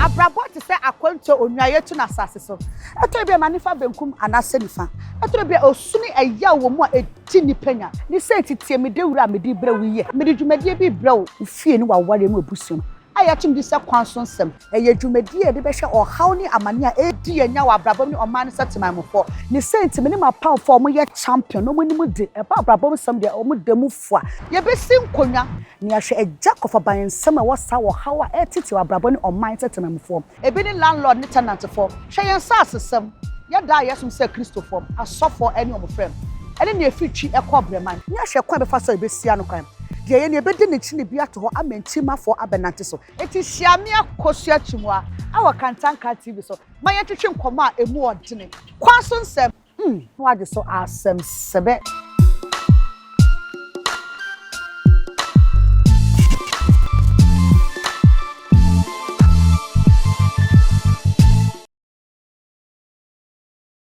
Abrabɔ te sɛ akwantuo onua yɛtu no asase so. Ɛtɔ bi a ma nifa benkum anaasɛ nifa. Ɛtɔ bi a osu ne ɛyaw wɔ mu a ɛdi nipa nya. Ne sɛ nti tie me dawuro a mede brɛ wo yi. Mede dwumadie bi brɛ wo wo fie ne w'awareɛ mu abusua mu a yɛato no din sɛ Kwan So Nsɛm. Ɛyɛ dwumadie a yɛde bɛhwɛ ɔhaw ne amane a ɛredi yɛn nya wɔ abrabɔ mu ne ɔman no sɛ temanmufoɔ. Ne sɛ nti me ne m'apamfoɔ a wɔyɛ champion na wɔn anim de ɛba abrabɔ mu nsɛm deɛ wɔn da mu fua. Yɛbɛsi nkonnwa na yɛahwɛ agya kɔfaban nsɛm a ɛwɔ saa ɔhaw a ɛretetew abrabɔ ne ɔman sɛ temanmufoɔ. Ebi ne landlord ne tenantfoɔ. Hwɛ yɛn nsasesɛm, yɛn daa a yɛsom sɛ Kristofoɔ, asɔfoɔ ne wɔn frɛ, ɛne nea ɛfiri Twi kɔ Brɛman. Ne ahwɛ kwan a yɛbɛfa so a yɛbɛsi ano kwan. Deɛ ɛyɛ no yɛbɛdi ne kyene bi ato hɔ ama nkyirimmafoɔ abɛnante so. Enti hyia me Akosua Twumua wɔ Kantanka TV so ma yɛntwetwe nkɔmmɔ a ɛmu ɔdene, kwan so nsɛm. Hmm, na wagye so asɛm sɛbɛ.